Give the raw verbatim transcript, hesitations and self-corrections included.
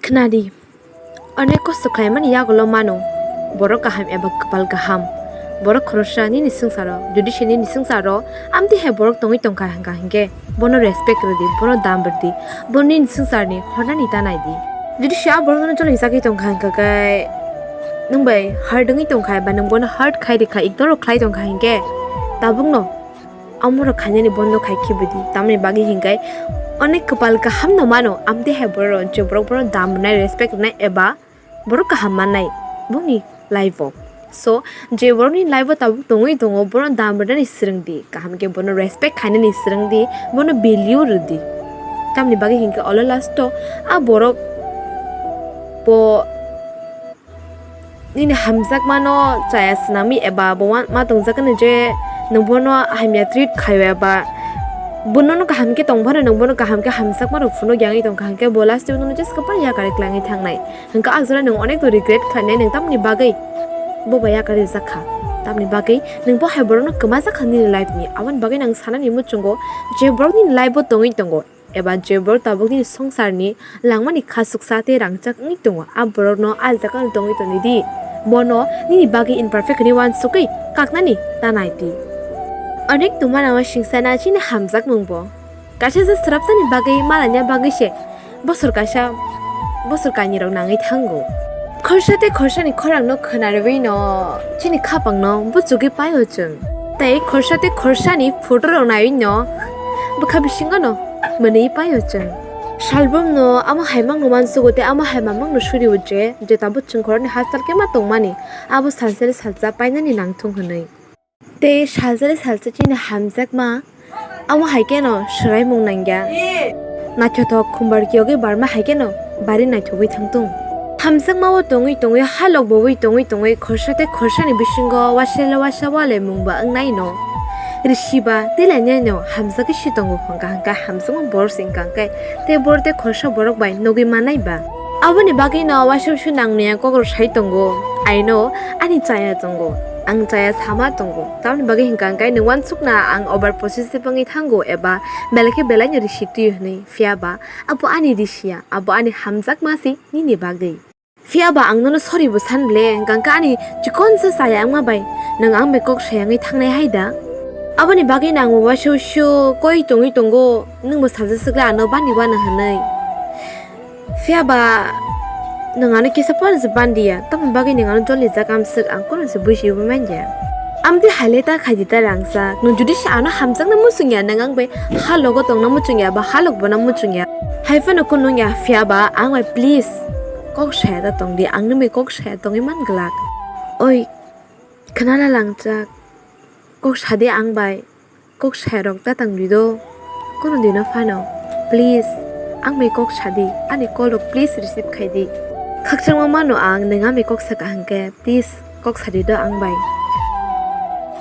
Khnadi, onek kosto khlaimani yagulo mano borok kaham eba kwpal kaham. Borok khoroksa nini swngcharo, jodi se nini swngcharo amtwi hai borok tongwi tongkha hwnkha hinkhe, bono respect rwdi, bono dam rwdi, bono nini swngcharni hornani ta naidi. Jodi se a borok nono choli chagwi tongkha hinkha khe, nwng bai hurt wngwi tongkha eba nwng bono hurt khai rikha, ignore khlai tongkha hinkhe, tabukno amorok khainani bondo khai khibidi. Tamni bagwi hinkhe onek kwpal kahamno mano, amtwi hai borok je borok bono dam rwnai, respect rwnai eba borok kaham mannai boni life-o. So, je borokni life-o tabuk tongwi tongo, bono dam rwnani swrwngdi, kaham khe bono respect khainani swrwngdi, bono value rwdi. Tamni bagwi hinkhe olo last-o a borok bo nini hamjakmano chaya swnamwi eba bo ma, ma tongjakgani je nwng bono hamya treat khaio eba bo nono kaham khe tongphano, nwng bono kaham khe hamjakmarok phunuk yangwi tongkha hinkhe bo last-o nono just kwbangma yakarwi klangwi thangnai. Hwnkhe ah jora nwng onek to regret khlainai, nwng tamni bagwi bo bai yakarwi jakha. Tamni bagwi nwng bo hai borokno kwmajakha nini life-ni. Aboni bagwi nwng sanani muchungo je borok nini life-o tongwi tongo, eba je borok tabuk nini swngcharni langmani khachuksa tei rangchak wngwi tongo, a borokno a jagano tongwi tongdi. Bono nini bagwi imperfect hwnwi uansukwi kaknani ta naidi. Onek tongmani o singsana chini hamjakmungbo. Kaisa je swrapsani bagwi malaina bagwi se bosor kaisa, bosor kainwi rok nangwi thango. Khorsa tei khorsani khorangno khwnarwi no chini khapangno buchugwi paio chwng. Tei khorsa tei khorsani photo rok naiwi no bwkha bisingo no mwnwi paio chwng. Salbomno amo hai mangno mansugo tei amo hai mamangno surio je, je tabuk chwng khoroknwi hachal khe ma tongmani, abo salsa salsa painani nangthung hwnwi. Tei salsa salsa chini hamjakma, amo hai kheno swraimung nangya. Naithothok khumbar kiyogwi barma hai kheno bari naithogwi thangtung. Hamjakma o tongwi tongwi, halok bowi tongwi tongwi, khorsa tei khorsani bisingo wasele wasa wale mungba wngnai no. Risiba tei lainai no hamjagwi si tongo hwnkha hwnkha hamjakma borok se wngkha hwnkhe tei borok tei khorsa borok bai nugwi mannai ba. Aboni bagwi no waisa waisa nangni kok rok sai tongo. I know, ani chaya tongo. Ang chaya sama tongo. Tamoni bagwi hwnkha hwnkhe nwng uansukna ang over possessive wngwi thango eba belai khe belaino risi twi hwnwi. Phiya ba abo ani risi ya, abo ani hamjakma se nini bagwi. Phiya ba ang nono sorry bo san ble, hwnkha hwnkhe ani chikonsa chaya wngma bai nwng ang bai kok sayangwi thangnai hai da? Aboni bagwi no ang bo waisa waisa koi tongwi tongo, nwng bo salsa swkle ano bani uana hwnwi. Phiya ba nwng ano kisa phano se bandiya, tamoni bagwi nwng ano jolijak amswk ang khorang se bujiwi manliya. Amtwi haile ta khaidi ta rangchak, nwng jodi se ano hamjakna muchungya, nwng ang bai halogo tongna muchungya ba halok bona muchungya, hai phano kunu wngya, phiya ba ang bai please kok saya ta tongdi, ang nwng bai kok saya tongwi man glak. Oi, khwnana langchak, kok sadi ang bai. Kok sayarok ta tangdi do, kono dino phano. Please, ang bai kok sadi, ani call rok please receive khaidi. Khakchangma mano ang, nwng ang bai kok saka hwnkhe, please, kok sadi do ang bai.